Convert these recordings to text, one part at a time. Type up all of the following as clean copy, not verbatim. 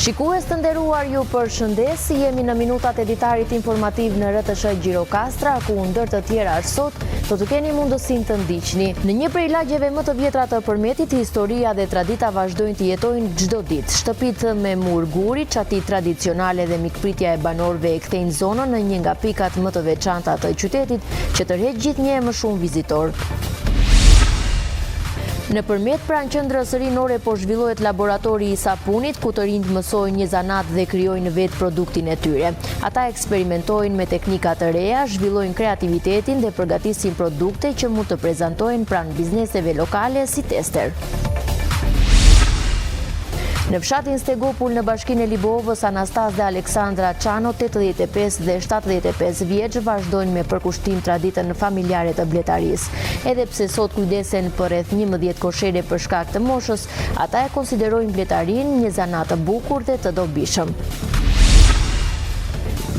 Shikues të nderuar ju përshëndes, jemi në minutat e ditarit informativ në RTSH Gjirokastra, ku ndër të tjera sot do të keni mundësinë të ndiqni. Në një prej lagjeve më të vjetra të Përmetit, historia dhe tradita vazhdojnë të jetojnë çdo ditë. Shtëpitë me mur guri, çati tradicionale dhe mikpritja e banorëve e kthejnë zonën në një nga pikat më të veçanta të qytetit, që tërheq gjithnjë e më shumë vizitorë. Në Përmet pranë qendrës rinore po zhvillohet laboratori i sapunit, ku të rinjtë mësojnë një zanat dhe krijojnë vetë produktin e tyre. Ata eksperimentojnë me teknika të reja, zhvillojnë kreativitetin dhe përgatisin produkte që mund të prezantojnë pranë bizneseve lokale si tester. Në fshatin Stegopul në bashkinë e Libohovës, Anastas dhe Aleksandra Çano, 85 dhe 75 vjeç, vazhdojnë me përkushtim traditën familjare të bletarisë. Edhe pse sot kujdesen për rreth 11 koshere për shkak të moshës, ata e konsiderojnë bletarinë një zanat të bukur dhe të dobishëm.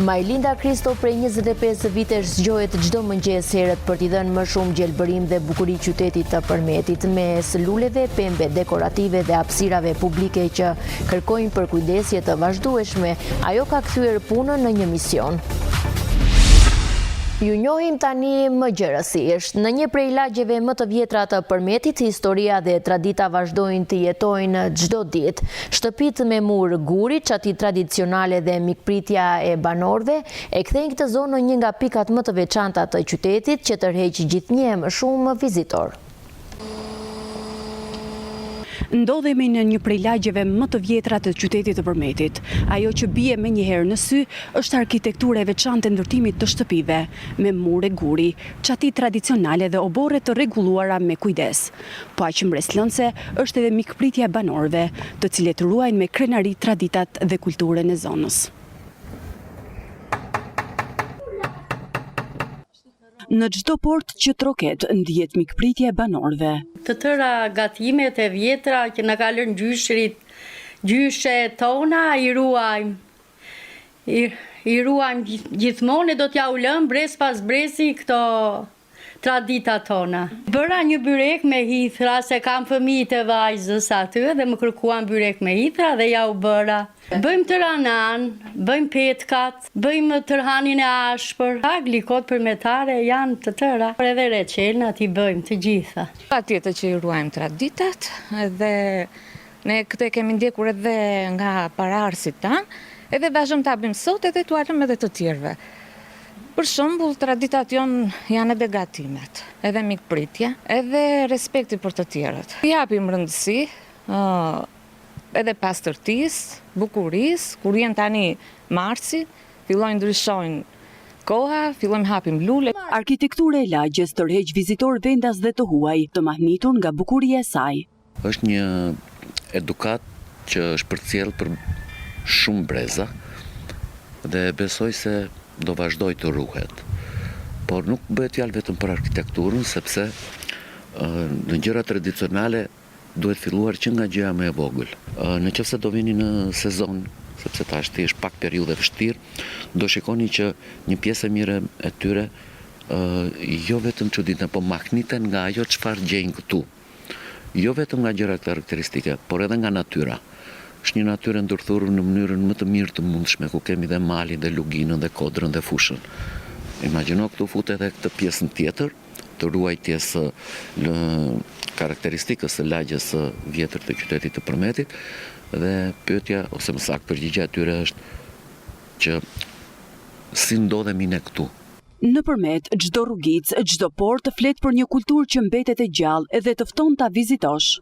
Majlinda Kristo prej 25 vitesh zgjohet çdo mëngjes herët për t'i dhënë më shumë gjelbërim dhe bukuri qytetit të Përmetit. Mes luleve, pemëve dekorative dhe hapësirave publike që kërkojnë përkujdesje të vazhdueshme, ajo ka kthyer punën në një mision. Ju njohim tani më gjerësisht. Në një prej lagjeve më të vjetra të Përmetit, historia dhe tradita vazhdojnë të jetojnë çdo ditë. Shtëpitë me mur guri, çati tradicionale dhe mikpritja e banorëve e kthejnë këtë zonë në një nga pikat më të veçanta të qytetit që tërheq gjithnjë e më shumë vizitorë. Ndodhemi në një prej lagjeve më të vjetra të qytetit të Përmetit. Ajo që bie menjëherë në sy është arkitektura e veçantë e ndërtimit të shtëpive, me mure guri, çati tradicionale dhe oborre të rregulluara me kujdes. Po aq mbresëlënëse është edhe mikpritja e banorëve, të cilët ruajnë me krenari traditat dhe kulturën e zonës. Në çdo portë që troket ndihet mikpritja e banorëve. Të tëra gatimet e vjetra që na ka lënë gjyshërit, gjyshet tona i ruajmë. I, i ruajmë gjithmonë e do t'jua lëmë brez pas brezi këto tradita tona. Bëra një byrek me hithra se kam fëmijët e vajzës aty dhe më kërkuan byrek me hithra dhe ja u bëra. Bëjmë tërhanan, bëjmë petkat, bëjmë tërhanin e ashpër. Glikot përmetare janë të tëra, por edhe reçelnat i bëjmë të gjitha. Patjetër që i ruajmë traditat dhe ne këtë e kemi ndjekur edhe nga paraardhësit tanë, edhe vazhdojmë ta bëjmë sot edhe t'ua lëmë edhe të tjerëve. Për shembull, traditat jonë janë edhe gatimet, edhe mikpritja, edhe respekti për të tjerët. I japim rëndësi, edhe pastërtisë, bukurisë, kur vjen tani marsi, fillojnë ndryshojnë koha, fillojmë hapim lule. Arkitektura e lagjes tërheq vizitorë vendas dhe të huaj, të mahnitur nga bukuria e saj. Është një edukatë që është përcjellë për shumë breza dhe besoj se do vazhdojë të ruhet. Por nuk bëhet fjalë vetëm për arkitekturën, sepse në gjëra tradicionale Duhet filluar që nga gjëja më e vogël. Në qoftë se do vini në sezon, sepse tashti është pak periudhë e vështirë, do shikoni që një pjesë e mirë e tyre jo vetëm çuditen, po mahniten nga ajo çfarë gjejnë këtu. Jo vetëm nga gjërat karakteristike, por edhe nga natyra. Është një natyrë e ndërthurur në mënyrën më të mirë të mundshme, ku kemi dhe malin dhe luginën dhe kodrën dhe fushën. Imagjino këtu fut edhe këtë pjesën tjetër, të ruajtjes së karakteristikës së lagjes së vjetër të qytetit të Përmetit dhe pyetja ose më saktë përgjigja e tyre është që si ndodhemi ne këtu. Në Përmet, çdo rrugicë, çdo portë flet për një kulturë që mbetet e gjallë dhe të fton ta vizitosh.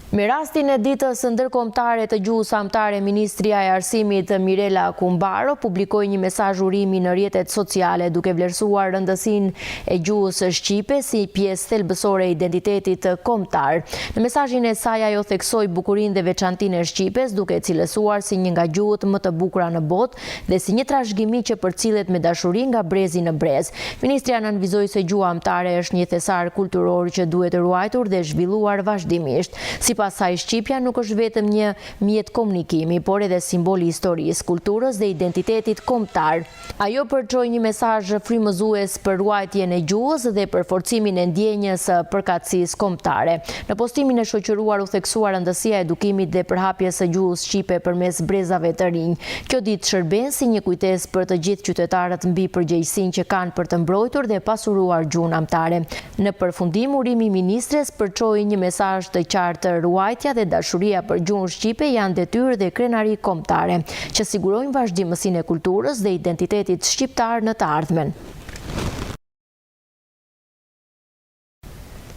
Me rastin e ditës ndërkombëtare të gjuhës amtare, Ministrja e Arsimit Mirela Kumbaro publikoi një mesazh urimi në rrjetet sociale duke vlerësuar rëndësinë e gjuhës shqipe si pjesë thelbësore e identitetit kombëtar. Në mesazhin e saj ajo theksoi bukurinë dhe veçantinë e shqipes duke e cilësuar si një nga gjuhët më të bukura në botë dhe si një trashëgimi që përcillet me dashuri nga brezi në brez. Ministrja nënvizoi se gjuha amtare është një thesar kulturor që duhet ruajtur dhe zhvilluar vazhdimisht. Sipas saj, shqipja nuk është vetëm një mjet komunikimi, por edhe simbol i historisë, kulturës dhe identitetit kombëtar. Ajo përçoi një mesazh frymëzues për ruajtjen e gjuhës dhe për forcimin e ndjenjës së përkatësisë kombëtare. Në postimin e shoqëruar u theksua rëndësia e edukimit dhe përhapjes së gjuhës shqipe përmes brezave të rinj. Kjo ditë shërben si një kujtesë për të gjithë qytetarët mbi përgjegjësinë që kanë për të mbrojtur dhe pasuruar gjuhën amtare. Në përfundim, urimi i ministres përçoi një mesazh të qartë, ruajtja dhe dashuria për gjuhën shqipe janë detyrë dhe krenari kombëtare, që sigurojnë vazhdimësinë e kulturës dhe identitetit shqiptar në të ardhmen.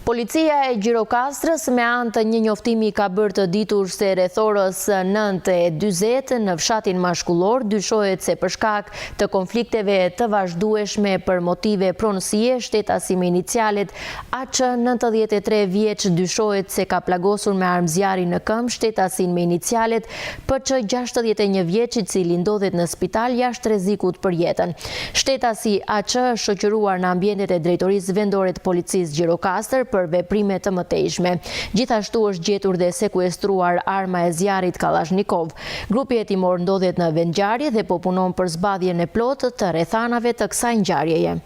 Policia e Gjirokastrës me anë të një njoftimi ka bërë të ditur se rreth orës 9:40 në fshatin Mashkullor dyshohet se për shkak të konflikteve të vazhdueshme për motive pronësie, shtetasi me inicialet AC 93 vjeç dyshohet se ka plagosur me armë zjarri në këmbë shtetasin me inicialet PC 61 vjeç i cili ndodhet në spital jashtë rrezikut për jetën. Shtetasi AC është shoqëruar në ambientet e Drejtorisë Vendore të Policisë Gjirokastër për veprime të mëtejshme. Gjithashtu është gjetur dhe sekuestruar arma e zjarrit kallashnikov. Grupi hetimor ndodhet në vendngjarje dhe po punon për zbardhjen e plotë të rrethanave të kësaj ngjarjeje.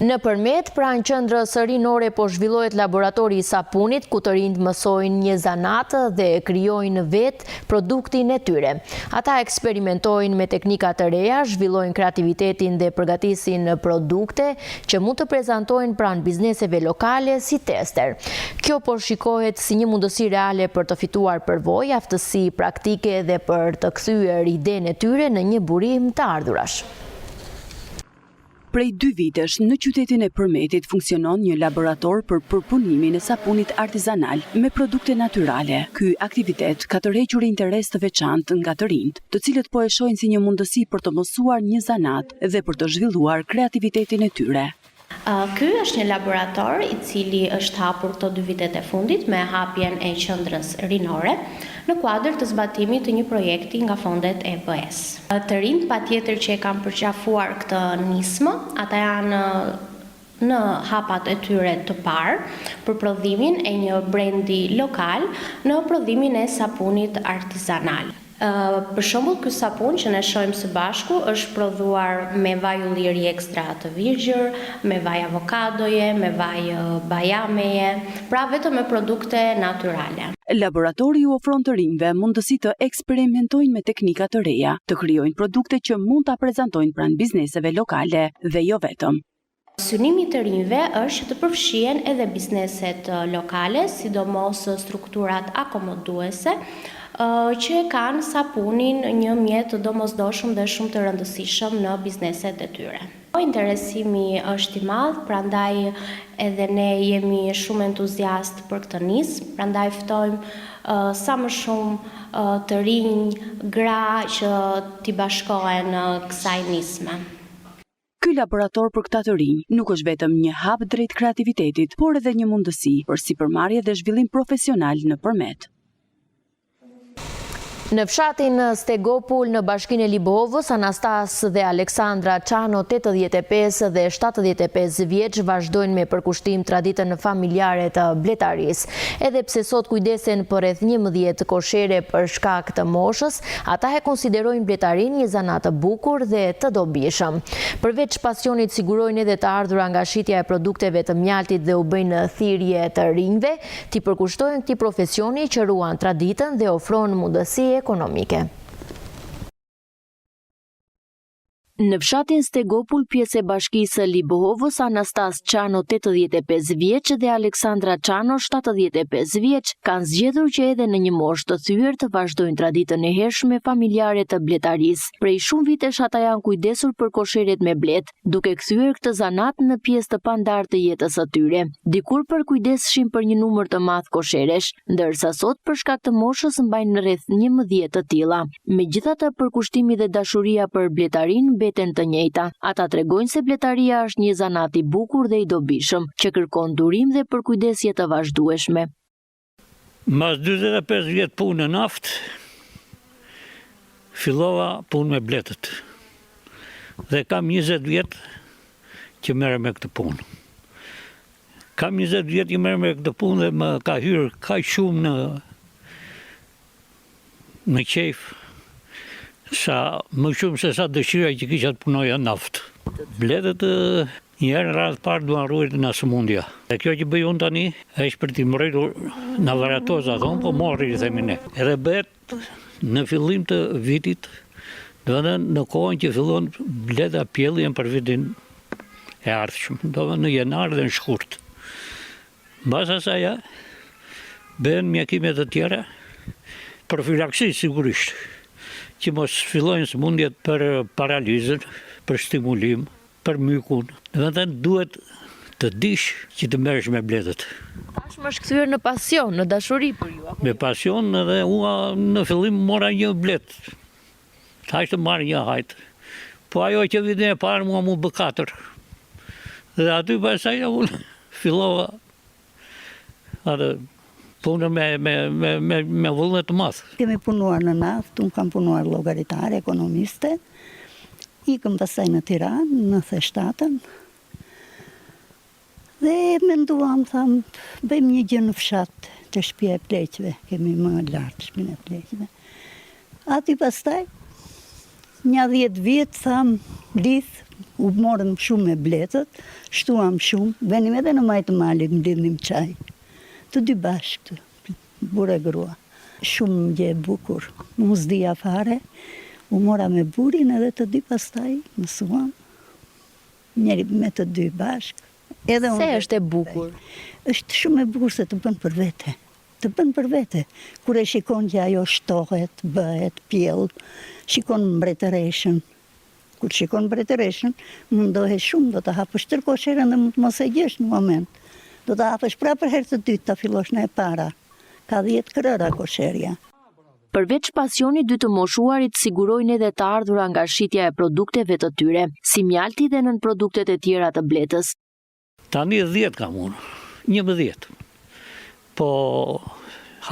Në Përmet, pranë qendrës rinore po zhvillohet laboratori i sapunit, ku të rinjtë mësojnë një zanat dhe krijojnë vetë produktin e tyre. Ata eksperimentojnë me teknika të reja, zhvillojnë kreativitetin dhe përgatisin produkte që mund të prezantohen pranë bizneseve lokale si tester. Kjo po shikohet si një mundësi reale për të fituar përvojë, aftësi praktike dhe për të kthyer idenë e tyre në një burim të ardhurash. Prej dy vitesh, në qytetin e Përmetit funksionon një laborator për përpunimin e sapunit artizanal me produkte natyrale. Ky aktivitet ka tërhequr interes të veçantë nga të rinjtë, të cilët po e shohin si një mundësi për të mësuar një zanat dhe për të zhvilluar kreativitetin e tyre. Ky është një laborator i cili është hapur këto dy vitet e fundit me hapjen e qendrës rinore në kuadër të zbatimit të një projekti nga fondet e BE-së. Të rinjtë patjetër që e kanë përqafuar këtë nismë, ata janë në hapat e tyre të parë për prodhimin e një brendi lokal në prodhimin e sapunit artizanal. Për shembull, ky sapun që ne shohim së bashku është prodhuar me vaj ulliri ekstra të virgjër, me vaj avokadoje, me vaj bajameje, pra vetëm me produkte natyrale. Laboratori u ofron të rinjve mundësi të eksperimentojnë me teknika të reja, të krijojnë produkte që mund ta prezantojnë pranë bizneseve lokale dhe jo vetëm. Synimi i të rinjve është që të përfshihen edhe bizneset lokale, sidomos strukturat akomoduese, që e kanë sapunin një mjet të domosdoshëm dhe shumë të rëndësishëm në bizneset e tyre. Interesimi është i madh, prandaj edhe ne jemi shumë entuziastë për këtë nismë, prandaj ftojmë sa më shumë të rinj, gra që t'i bashkohen kësaj nisme. Ky laborator për këta të rinj nuk është vetëm një hap drejt kreativitetit, por edhe një mundësi për sipërmarrje dhe zhvillim profesional në Përmet. Në fshatin Stegopul në bashkinë e Libohovës, Anastas dhe Aleksandra Çano 85 dhe 75 vjeç vazhdojnë me përkushtim traditën familjare të bletarisë. Edhe pse sot kujdesen për rreth 11 koshere për shkak të moshës, Ata e konsiderojnë bletarinë një zanat të bukur dhe të dobishëm. Përveç pasionit sigurojnë edhe të ardhura nga shitja e produkteve të mjaltit dhe u bëjnë thirrje të rinjve t'i përkushtohen këtij profesioni që ruan traditën dhe ofron mundësi ekonomike. Në fshatin Stegopul, pjesë e bashkisë së Libohovës, Anastas Çano 85 vjeç dhe Aleksandra Çano 75 vjeç kanë zgjedhur që edhe në një moshë të thyer të vazhdojnë traditën e hershme familjare të bletarisë. Prej shumë vitesh ata janë kujdesur për kosheret me bletë, duke kthyer këtë zanat në pjesë të pandarë të jetës së tyre. Dikur përkujdeseshin për një numër të madh kosheresh, ndërsa sot për shkak të moshës mbajnë rreth 11 të tilla. Megjithatë, përkushtimi dhe dashuria për bletarinë mbeten të njëjta. Ata tregojnë se bletaria është një zanat i bukur dhe i dobishëm, që kërkon durim dhe përkujdesje të vazhdueshme. Mbas 45 vjet punë në naftë, fillova punë me bletët. Dhe kam 20 vjet që merrem me këtë punë. Kam 20 vjet që merrem me këtë punë dhe më ka hyrë kaq shumë në në qejf sa më shumë se sa dëshira që kisha të punoja në naftë. Bletët një herë në radhë të parë duan ruajtur nga sëmundja. Dhe kjo që bëj unë tani është për t'i mbrojtur nga varatoza, thonë, po morri i themi ne. Edhe bëhet në fillim të vitit, domethënë në kohën që fillon bleta pjelljen për vitin e ardhshëm, domethënë në jenar dhe në shkurt. Mbas asaj bëhen mjekime të tjera, profilaksi sigurisht, që mos fillojnë sëmundjet për paralizën, për stimulim, për mykun. Domethënë duhet të dish që të merresh me bletët. Tashmë është kthyer në pasion, në dashuri për ju, apo? Me pasion edhe ua në fillim mora një bletë. Thashë të marr një hajt. Po ajo që vitin e parë mua m'u bë katër. Dhe aty pastaj unë fillova atë punën me, me, me, me, me vullnet të madh. Kemi punuar në naftë, unë kam punuar llogaritare, ekonomiste. Ikëm pastaj në Tiranë, në 97-ën. Dhe menduam, thamë, bëjmë një gjë në fshat, te shtëpia e pleqve, kemi më lart shtëpinë e pleqve. Aty pastaj, nja 10 vjet, thamë, lith, u morëm shumë me bletët, shtuam shumë, venim edhe në majë të malit, mblidhnim çaj. Të dy bashkë, burrë e grua. Shumë gjë e bukur. Unë s'dija fare, u mora me burrin edhe të dy pastaj mësuam. Njëri me të dy bashkë. Edhe unë. Pse është e bukur? Është shumë e bukur se të bën për vete. Të bën për vete. Kur e shikon që ajo shtohet, bëhet, pjell, shikon mbretëreshën. Kur shikon mbretëreshën, mundohesh shumë, do të hapësh tërë kosheren dhe mund të mos e gjesh në moment. Do të hapësh prapë për herë të dytë ta fillosh nga e para. Ka 10 krëra kosherja. Përveç pasionit, dy të moshuarit sigurojnë edhe të ardhura nga shitja e produkteve të tyre, si mjalti dhe nënproduktet e tjera të bletës. Tani 10 kam unë, 11. Po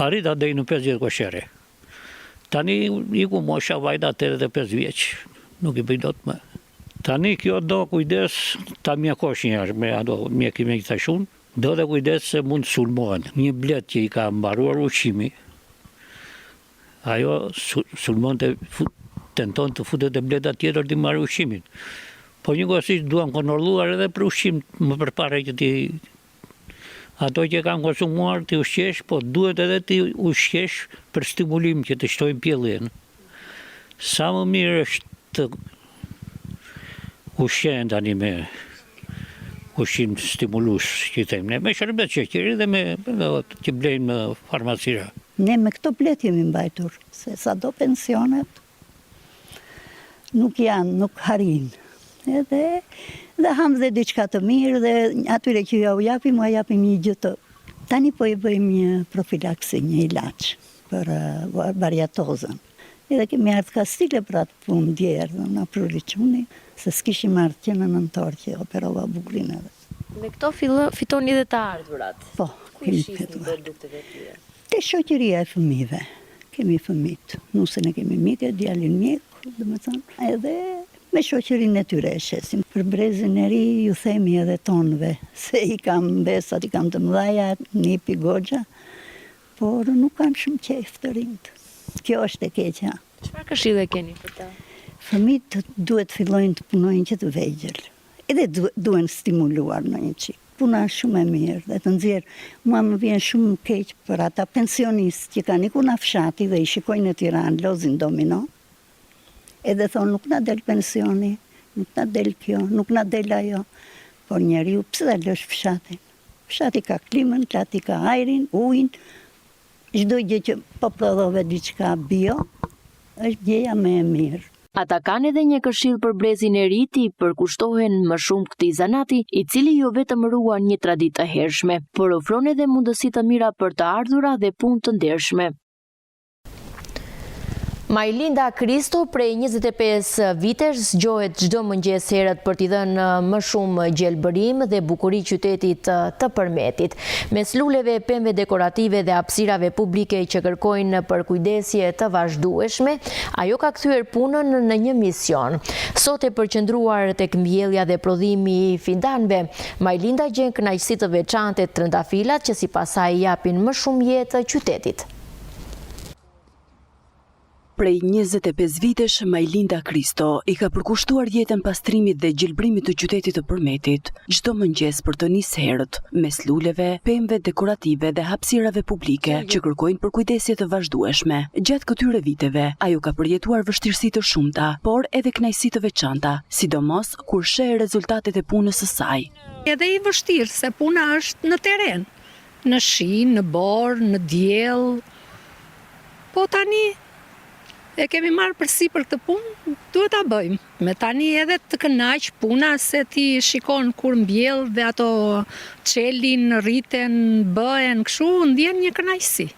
arrita deri në 50 koshere. Tani iku mosha vajta 85 vjeç, nuk i bëj dot më. Tani kjo do kujdes ta mjekosh një herë me ato mjekime që thashë unë, do dhe kujdes se mund të sulmohen. Një bletë që i ka mbaruar ushqimi, ajo sulmon të tenton të futet te bleta tjetër t'i marrë ushqimin. Po njëkohësisht duan kontrolluar edhe për ushqim më përpara që t'i ato që kanë konsumuar t'i ushqesh, po duhet edhe t'i ushqesh për stimulim që të shtojnë pjelljen. Sa më mirë është të ushqehen tani me ushqim stimulues, që i themi ne, me sherbet sheqeri dhe me që blejnë në farmacira. Ne me këto bletë jemi mbajtur, se sado pensionet nuk janë, nuk arrijnë. Edhe dhe hamë dhe diçka të mirë dhe atyre që ja u japim, ua japim një gjë të... Tani po i bëjmë një profilaksi, një ilaç për variatozën. Edhe kemi ardhë kastile për atë punë dje erdhëm, na pruri çuni, se s'kishim ardhë që në nëntor që operova burrin edhe. Me këto fitoni edhe të ardhurat? Po, Ku i shisni produktet e tyre? Te shoqëria e fëmijëve. Kemi fëmijët, nusen e kemi mike, djalin mjek, domethënë, edhe me shoqërinë e tyre e shesim. Për brezin e ri ju themi edhe tonëve, se i kam mbesat, i kam të mëdhaja, nipi goxha, Por nuk kanë shumë qejf të rinjtë. Kjo është e keqja. Çfarë këshille keni për ta? Fëmijët duhet të fillojnë të punojnë që të vegjël. Edhe duhen stimuluar në një çik. Puna është shumë e mirë dhe të nxjerr. Mua më vjen shumë keq për ata pensionistë që kanë ikur nga fshati dhe i shikoj në Tiranë lozin domino. Edhe thonë nuk na del pensioni, nuk na del kjo, nuk na del ajo. Por njeriu pse ta lësh fshatin? Fshati ka klimën, fshati ka ajrin, ujin, çdo gjë që po prodhove diçka bio, është gjëja më e mirë. Ata kanë edhe një këshillë për brezin e ri t'i përkushtohen më shumë këtij zanati, i cili jo vetëm ruan një traditë të hershme, por ofron edhe mundësi të mira për të ardhura dhe punë të ndershme. Majlinda Kristo prej 25 vitesh zgjohet çdo mëngjes herët për t'i dhënë më shumë gjelbërim dhe bukuri qytetit të Përmetit. Mes luleve, pemëve dekorative dhe hapësirave publike që kërkojnë përkujdesje të vazhdueshme, ajo ka kthyer punën në një mision. Sot e përqendruar tek mbjellja dhe prodhimi i fidanëve, Majlinda gjen kënaqësi të veçantë te trëndafilat që sipas saj i japin më shumë jetë qytetit. Prej 25 vitesh, Majlinda Kristo i ka përkushtuar jetën pastrimit dhe gjelbrimit të qytetit të Përmetit. Çdo mëngjes për të nis herët, mes luleve, pemëve dekorative dhe hapësirave publike që kërkojnë përkujdesje të vazhdueshme. Gjatë këtyre viteve, ajo ka përjetuar vështirësi të shumta, por edhe kënaqësi të veçanta, sidomos kur sheh rezultatet e punës së saj. Edhe i vështirë, se puna është në terren, në shi, në borë, në diell, Po tani e kemi marrë përsipër këtë punë, duhet ta bëjmë. Me tani edhe të kënaq puna se ti shikon kur mbjell dhe ato çelin, rriten, bëhen kështu, ndjen një kënaqësi.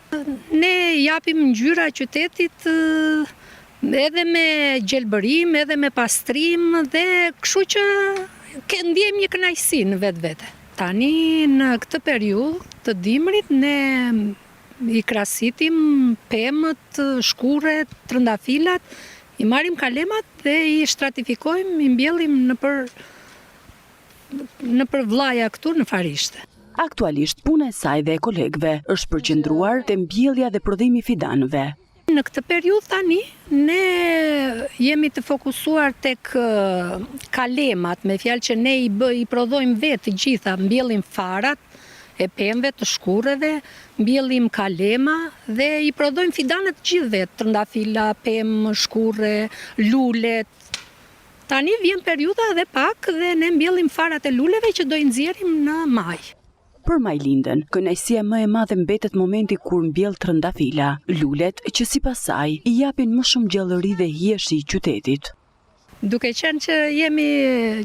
Ne japim ngjyra qytetit edhe me gjelbërim, edhe me pastrim dhe kështu që ndjejmë një kënaqësi në vetvete. Tani në këtë periudhë të dimrit ne I krasitim pemët, shkurret, trëndafilat, i marrim kalemat dhe i stratifikojmë, i mbjellim nëpër nëpër vllaja këtu në farishte. Aktualisht puna e saj dhe e kolegëve është përqendruar te mbjellja dhe prodhimi i fidanëve. Në këtë periudhë tani ne jemi të fokusuar tek kalemat, me fjalë që ne i bë, i prodhojmë vetë të gjitha, mbjellim farat e pemëve të shkurreve, mbjellim kalema dhe i prodhojmë fidanët të gjithë vetë, trëndafila, pemë, shkurre, lulet. Tani vjen periudha edhe pak dhe ne mbjellim farat e luleve që do i nxjerrim në maj. Për Majlindën, kënaqësia më e madhe mbetet momenti kur mbjell trëndafila, lulet që sipas saj i japin më shumë gjallëri dhe hijeshi qytetit. Duke qenë që jemi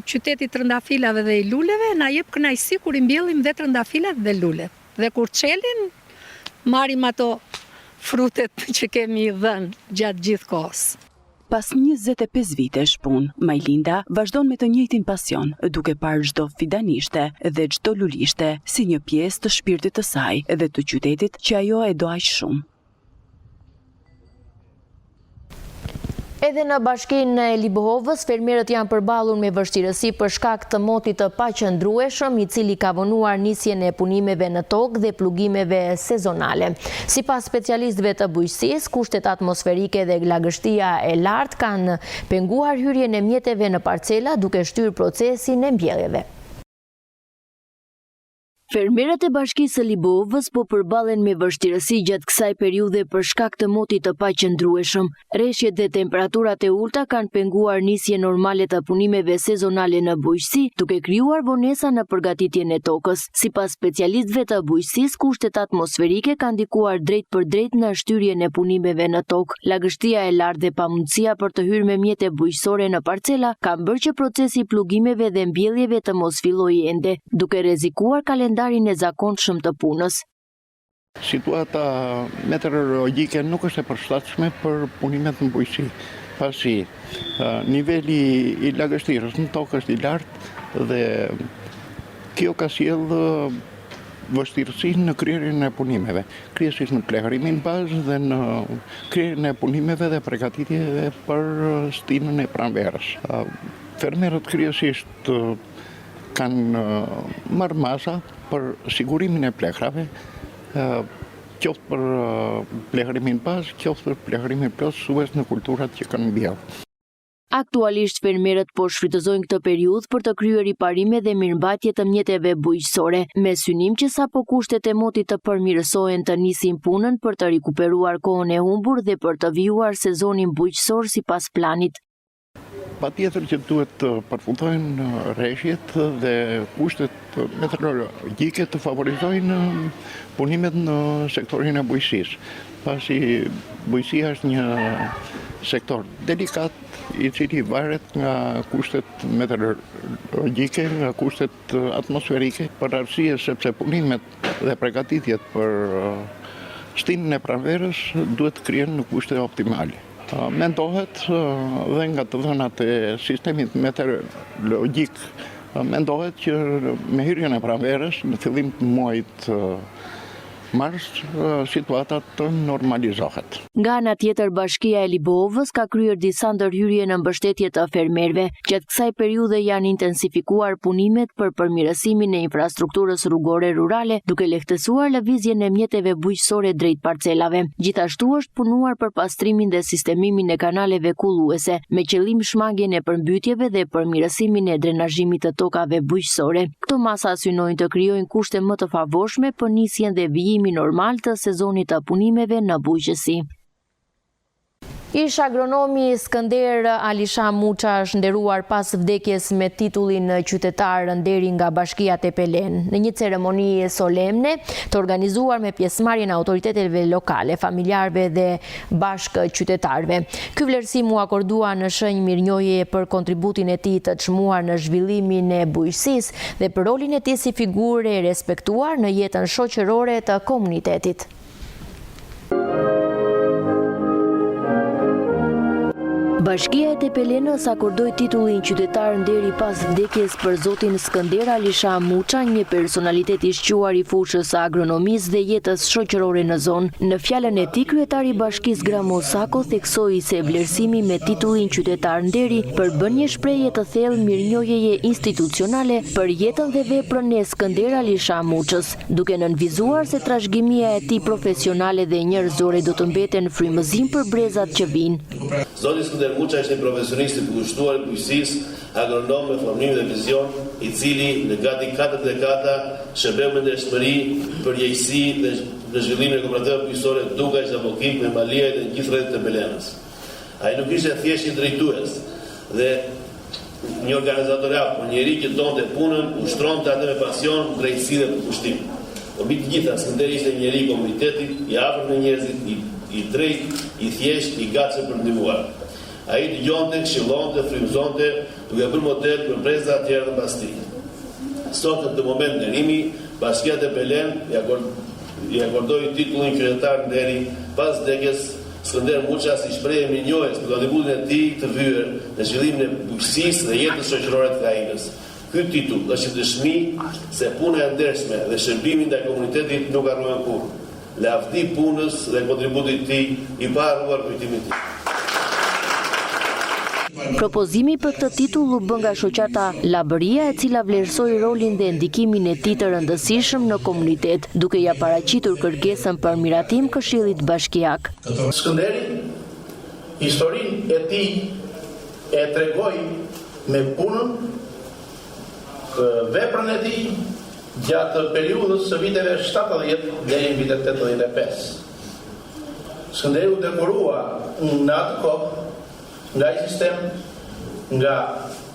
qyteti i trëndafilave dhe i luleve, na jep kënaqësi kur i mbjellim dhe trëndafilat dhe lulet. Dhe kur çelin, marrim ato frutet që kemi dhënë gjatë gjithë kohës. Pas 25 vitesh punë, Majlinda vazhdon me të njëjtin pasion, duke parë çdo fidanishte dhe çdo lulishte si një pjesë të shpirtit të saj dhe të qytetit që ajo e do aq shumë. Edhe në bashkinë e Libohovës, fermerët janë përballur me vështirësi për shkak të motit të paqëndrueshëm, i cili ka vonuar nisjen e punimeve në tokë dhe plugimeve sezonale. Sipas specialistëve të bujqësisë, kushtet atmosferike dhe lagështia e lartë kanë penguar hyrjen e mjeteve në parcela, duke shtyrë procesin e mbjelljeve. Fermerët e Bashkisë së Libohovës po përballen me vështirësi gjatë kësaj periudhe për shkak të motit të paqëndrueshëm. Reshjet dhe temperaturat e ulëta kanë penguar nisjen normale të punimeve sezonale në bujqësi, duke krijuar vonesa në përgatitjen e tokës. Sipas specialistëve të bujqësisë, kushtet atmosferike kanë ndikuar drejtpërdrejt në shtyrjen e punimeve në tokë. Lagështia e lartë dhe pamundësia për të hyrë me mjete bujqësore në parcela kanë bërë që procesi i plugimeve dhe mbjelljeve të mos fillojë ende, duke rrezikuar kalendarin e zakonshëm të punës. Situata meteorologjike nuk është e përshtatshme për punimet në bujqësi, pasi niveli i lagështirës në tokë është i lartë dhe kjo ka sjellë vështirësi në kryerjen e punimeve, kryesisht në plehërimin bazë dhe në kryerjen e punimeve dhe pregatitjeve për stinën e pranverës. Fermerët kryesisht kanë marrë masa për sigurimin e plehrave, qoftë për plehërimin bazë, qoftë për plehërimin plotësues në kulturat që kanë mbjellë. Aktualisht fermerët po shfrytëzojnë këtë periudhë për të kryer riparime dhe mirëmbajtje të mjeteve bujqësore, me synim që sapo kushtet e motit të përmirësohen të nisin punën për të rikuperuar kohën e humbur dhe për të vijuar sezonin bujqësor sipas planit. Patjetër që duhet të përfundojnë reshjet dhe kushtet meteorologjike të favorizojnë punimet në sektorin e bujqësisë, pasi bujqësia është një sektor delikat i cili varet nga kushtet meteorologjike, nga kushtet atmosferike, për arsye sepse punimet dhe pregatitjet për stinën e pranverës duhet të kryhen në kushte optimale. Mendohet dhe nga të dhënat e sistemit meteorologjik, mendohet që me hyrjen e pranverës, në fillim të muajit mars, situata të normalizohet. Nga ana tjetër, Bashkia e Libohovës ka kryer disa ndërhyrje në mbështetje të fermerëve. Gjatë kësaj periudhe janë intensifikuar punimet për përmirësimin e infrastrukturës rrugore rurale, duke lehtësuar lëvizjen e mjeteve bujqësore drejt parcelave. Gjithashtu është punuar për pastrimin dhe sistemimin e kanaleve kulluese, me qëllim shmangien e përmbytjeve dhe përmirësimin e drenazhimit të tokave bujqësore. Këto masa synojnë të krijojnë kushte më të favorshme për nisjen dhe vijimin normal të sezonit të punimeve në bujqësi. Ish-agronomi Skënder Alisha Muça është nderuar pas vdekjes me titullin Qytetar Nderi nga Bashkia Tepelenë, në një ceremoni solemne të organizuar me pjesëmarrjen e autoriteteve lokale, familjarëve dhe bashkëqytetarëve. Ky vlerësim u akordua në shenjë mirënjohjeje për kontributin e tij të çmuar në zhvillimin e bujqësisë dhe për rolin e tij si figurë e respektuar në jetën shoqërore të komunitetit. Bashkia e Tepelenës akordoi titullin Qytetar Nderi pas vdekjes për zotin Skënder Alisha Muça, një personalitet i shquar i fushës së agronomisë dhe jetës shoqërore në zonë. Në fjalën e tij, kryetari i Bashkisë Gramoz Sako theksoi se vlerësimi me titullin Qytetar Nderi përbën një shprehje të thellë mirënjohjeje institucionale për jetën dhe veprën e Skënder Alisha Muçës. duke nënvizuar se trashëgimia e tij profesionale dhe njerëzore do të mbeten frymëzim për brezat që vijnë. Zoti Skënder Muça ishte një profesionist i përkushtuar i bujqësisë, agronom me formim dhe vizion, i cili në gati katër dekada shërbeu me ndershmëri, përgjegjësi dhe në zhvillimin e kooperativave bujqësore Dukaj, Zhabokik, Memaliaj dhe në gjithë rrethin e Tepelenës. Ai nuk ishte thjesht një drejtues dhe një organizator i aftë, por njeri që donte punën, ushtronte atë me pasion, drejtësi dhe përkushtim. Por mbi të gjitha, Skënderi ishte njeri i komunitetit, i afërt me njerëzit, i, i drejtë, i thjeshtë, i gatshëm për të ndihmuar. Ai dëgjonte, këshillonte, frymëzonte, duke bërë model për breza që erdhën pas tij. Sot në këtë moment nderimi, Bashkia Tepelenë i akord, i akordoi titullin Qytetar Nderi pas vdekjes Skënder Muça si shprehje e mirënjohjes për kontributin e tij të vyer në zhvillimin e bujqësisë dhe jetës shoqërore të krahinës. Ky titull është një dëshmi se puna e ndershme dhe shërbimi ndaj komunitetit nuk harrohen kurrë. Lavdi punës dhe kontributit të tij, i paharruar kujtimi i tij. Propozimi për këtë titull u bë nga shoqata Labëria, e cila vlerësoi rolin dhe ndikimin e tij të rëndësishëm në komunitet, duke ia paraqitur kërkesën për miratim Këshillit Bashkiak. Skënderi historinë e tij e tregoi me punën, veprën e tij gjatë periudhës së viteve 70 deri në vitet 85. Skënderi u dekorua në atë kohë nga ai sistem nga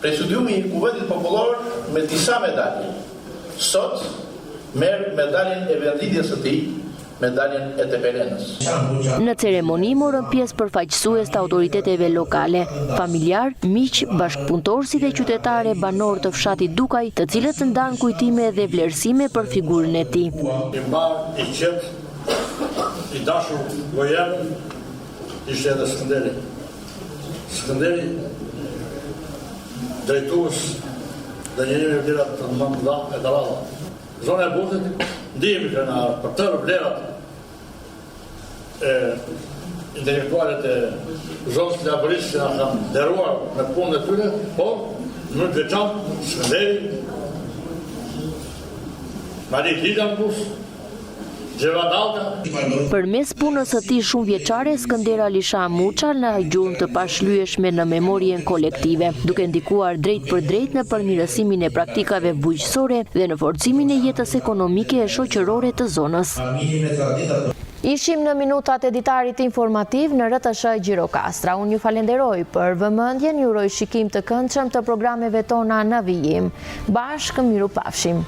Presidiumi i Kuvendit Popullor me disa medalje. Sot merr medaljen e vendlindjes së tij, medaljen e Tepelenës. Në ceremoni morën pjesë përfaqësues të autoriteteve lokale, familjarë, miq, bashkëpunëtorë si dhe qytetarë e banorë të fshatit Dukaj, të cilët ndanë kujtime dhe vlerësime për figurën e tij. I mbarë, i qetë, i dashur gojem, Ishte edhe Skënderi. Skënderi drejtues dhe njeri me vlera të mëdha e të rralla. Zona e Buthit ndihemi krenar për tërë vlerat e intelektualet e zonës së Labërisë që na kanë nderuar me punën e tyre, por në mënyrë të veçantë Skënderi, Mali Lila në Xhevat Allka. Përmes punës së tij shumëvjeçare, Skënder Alisha Muça la gjurmë të pashlyeshme në memorien kolektive, duke ndikuar drejtpërdrejt në përmirësimin e praktikave bujqësore dhe në forcimin e jetës ekonomike e shoqërore të zonës. Ishim në minutat e ditarit informativ në RTSH Gjirokastra. Unë ju falenderoj për vëmendjen, ju uroj shikim të këndshëm të programeve tona në vijim. Bashkë mirupafshim.